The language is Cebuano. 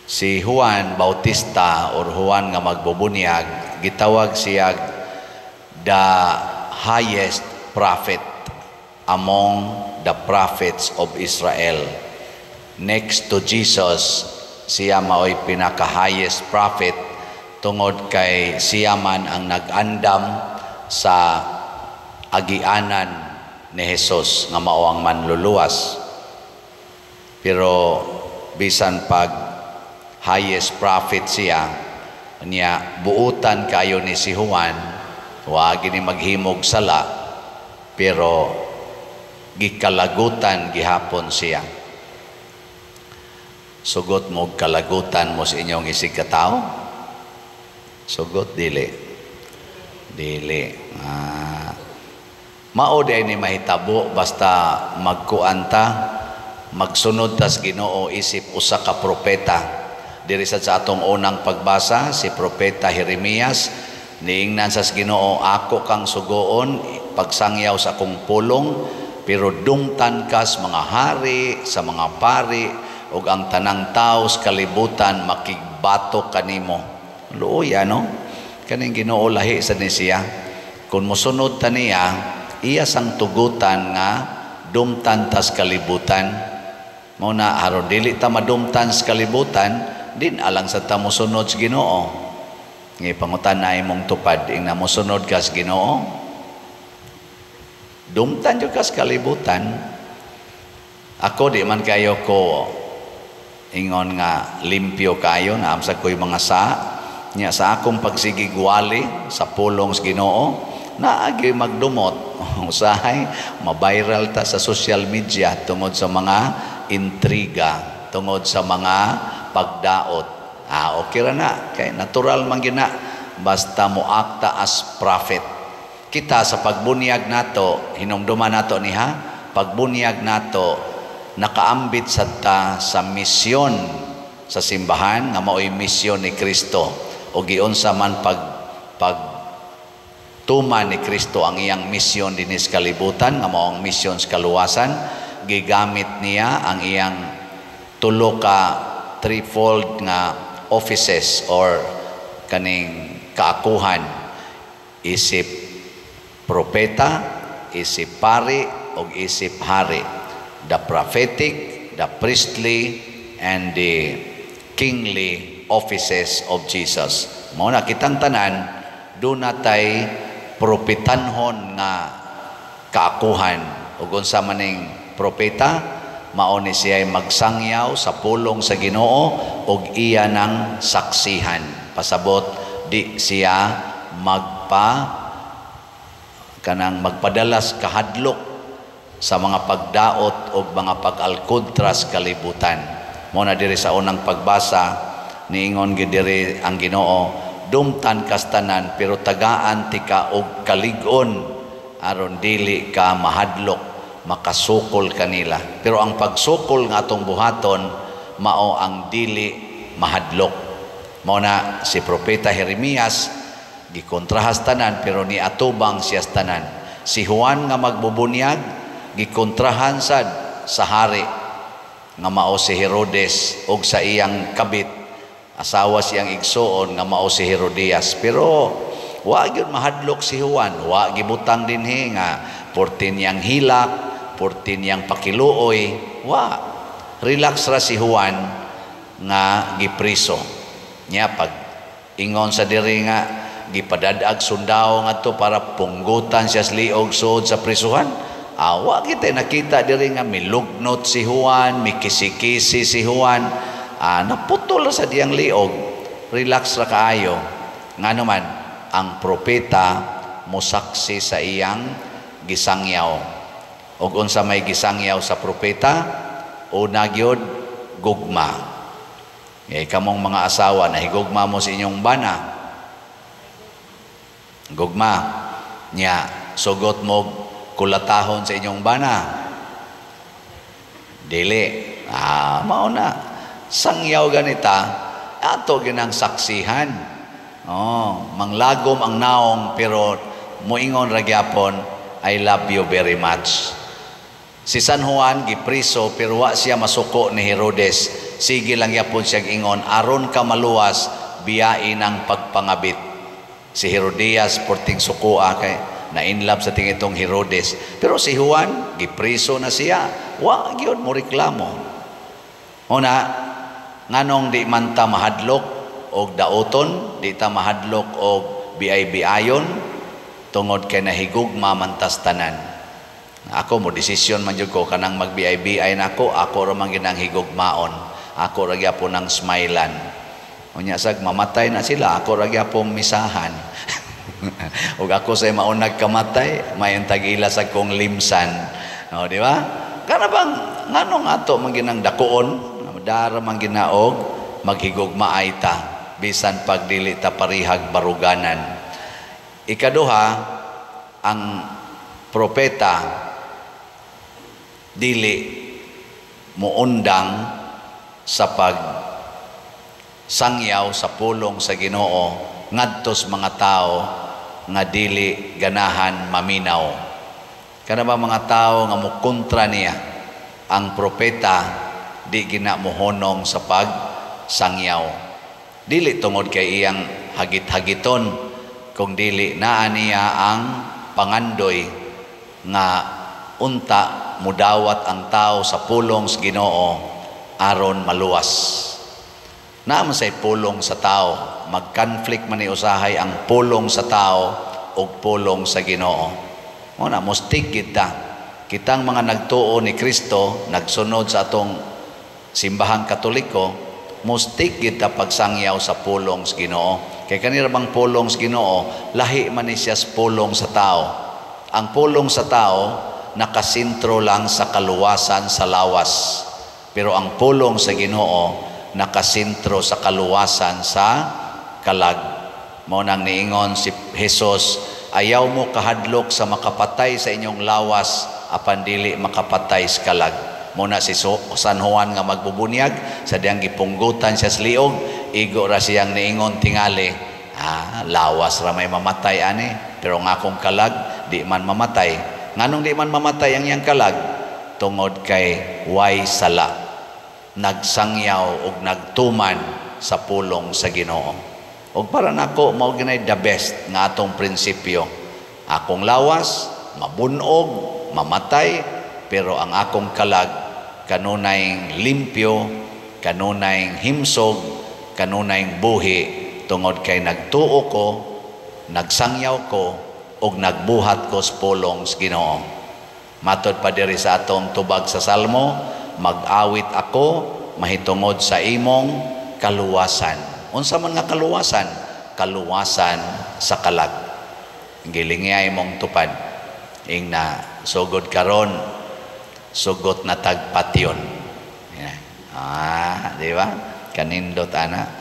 Si Juan Bautista or Juan nga magbubunyag, gitawag siya the highest prophet among the prophets of Israel. Next to Jesus, siya maoy pinaka-highest prophet tungod kay siya man ang nag-andam sa agianan ni Jesus nga mao ang manluluwas. Pero bisan pag highest prophet siya, niya buutan kayo ni si Juan, wa gini maghimog sala, pero gikalagutan gihapon siya. Sugot mo kalagutan mo sa inyong isig katao? Sugot dili. Dili. Ah. Mao di ni mahitabo basta magkuan ta, magsunod tas Ginoo isip usa ka propeta. Diri sa atong unang pagbasa, si propeta Jeremias niingnan sa Ginoo, "Ako kang sugoon pagsangyaw sa akong pulong, pero dumtan kas mga hari, sa mga pari ug ang tanang tawo sa kalibutan makigbato kanimo." Luoya, no? Kaning Ginoo, lahi sa ni siya. Kung mosunod ta niya, iya sang tugutan nga dumtan tas kalibutan. Mao na aron dili ta madumtan sa kalibutan, din alang sa ta mosunod sa Ginoo. Ngay pangutan na imong tupad, ing na mosunod ka sa Ginoo, dumtan jud ka sa kalibutan. Ako, di man kayo ko ingon nga limpyo kayo, naamsag ko'y mga sa niya sa akong pagsigigwali sa pulong sa Ginoo, naagi magdumot. Usahay ma-viral ta sa social media tungod sa mga intriga, tungod sa mga pagdaot. Ah, okay ra na kay natural man gina basta mo akta as prophet. Kita sa pagbunyag nato, hinumduman nato ni ha, pagbunyag nato nakaambit sa ta sa misyon sa simbahan nga mao'y misyon ni Kristo o giunsa man pag tuman ni Kristo ang iyang misyon dinhi sa kalibutan nga mao ang misyon sa kaluwasan. Gigamit niya ang iyang tulo ka threefold nga offices or kaning kaakuhan isip propeta, isip pari ug isip hari. The prophetic, the priestly, and the kingly offices of Jesus. Mao na kitang tanan duna tay propetanhon nga kaakuhan. Ug unsa maning propeta? Mao ni siya magsangyaw sa pulong sa Ginoo ug iya nang saksihan. Pasabot, di siya magpa kanang magpadalas kahadlok sa mga pagdaot o mga pag-alkontra sa kalibutan. Mao na diri sa unang pagbasa, niingon gid diri ang Ginoo, dumtan kastanan pero tagaan tika og kalig-on aron dili ka mahadlok, makasukol kanila. Pero ang pagsukol nga atong buhaton mao ang dili mahadlok. Mao na si propeta Jeremias gikontrahas tanan pero niatubang siya tanan. Si Juan nga magbubunyag gikontrahan sad sa hari nga mao si Herodes ug sa iyang kabit, asawa siyang igsuon nga mao si Herodias, pero wa gyud mahadlok si Juan. Wa gibutang dinhi nga porti niyang hilak, porti niyang pakiluoy. Wa, relax ra si Juan nga gipriso niya. Pag ingon sa diri nga gipadad-ag sundao ngadto para punggutan siya sa liog sud sa prisuhan, awa kita nakita diri nga milugnot si Juan, mikisi-kisi si Juan. Ah, naputol ra sa diyang liog. Relax ra kaayo. Ngano man, ang propeta mosaksi sa iyang gisangyaw. Ug unsa may gisangyaw sa propeta? Una gyud, gugma. Ngay kamong mga asawa, nahigugma mo sa inyong bana. Gugma. Nya, sugot mo kulatahon sa inyong bana? Dili. Ah, mao na. Sangyaw ganita, ato ginang saksihan. Oh, manglagom ang naong pero moingon ra gyapon, "I love you very much." Si San Juan gipriso, pero wa siya masuko ni Herodes. Sige lang yapon siya ingon, "Aron ka maluwas, biyain ang pagpangabit." Si Herodias porting sukoa kay na in love sa tingitong Herodes. Pero si Juan gipriso na siya, wa gyud mo reklamo. Una, nganong di man ta mahadlok og daoton, di ta mahadlok og biay-biayon? Tungod kay nahigugma man tas tanan. Ako mo desisyon man jud ko kanang mag-biay-biay nako, ako ra man ginang higugmaon. Ako ra gyapon ang smilean. Unya sag mamatay na sila, ako ra gyapon misahan. Ug ako say maunag kamatay, mayon tag-ila sa kong limsan. No, di ba? Kana bang nganong ato man ginang dakuon, dara man ginaog maghigugmaay ta bisan pag dili ta parihag baruganan. Ikaduha, ang propeta dili muundang sa pag sangyaw sa pulong sa Ginoo ngadtos mga tao nga dili ganahan maminaw. Kana ba mga tao nga mukontra niya, ang propeta di gina mohonong sa pag sangyaw. Dili tungod kay iyang hagit-hagiton, kung dili naa niya ang pangandoy nga unta mudawat ang tao sa pulong sa Ginoo aron maluwas. Naa man say pulong sa tao, mag-conflict man ni usahay ang pulong sa tao ug pulong sa Ginoo. Mo na mustig kita. Kitang mga nagtuo ni Kristo, nagsunod sa atong simbahang Katoliko, mustig kita pagsangyaw sa pulong sa Ginoo. Kay kanira bang pulong sa Ginoo, lahi man ni siya sa pulong sa tao. Ang pulong sa tao nakasentro lang sa kaluwasan sa lawas. Pero ang pulong sa Ginoo nakasentro sa kaluwasan sa kalag. Mao nang niingon si Jesus, "Ayaw mo kahadlok sa makapatay sa inyong lawas apan dili makapatay sa kalag." Mao na si San Juan nga magbubunyag, sa diyang gipunggutan siya sa liog, igo ra siyang niingon tingali, "Ah, lawas ra may mamatay ani, pero ang akong kalag di man mamatay." Nganong di man mamatay ang iyang kalag? Tungod kay way sala. Nagsangyaw og nagtuman sa pulong sa Ginoo. Og para nako, mao ginay the best nga atong prinsipyo. Akong lawas mabunog, mamatay, pero ang akong kalag kanunay limpyo, kanunay himsog, kanunay buhi tungod kay nagtuo ko, nagsangyaw ko ug nagbuhat ko sa pulong sa Ginoo. Matod pa diri sa atong tubag sa Salmo, "Mag-awit ako mahitungod sa imong kaluwasan." Unsa man nga kaluwasan? Kaluwasan sa kalag. Gilingay mong tupad. Ing na sugod karon, sugot na tagpatyon. Ah, di ba? Kanindot ana.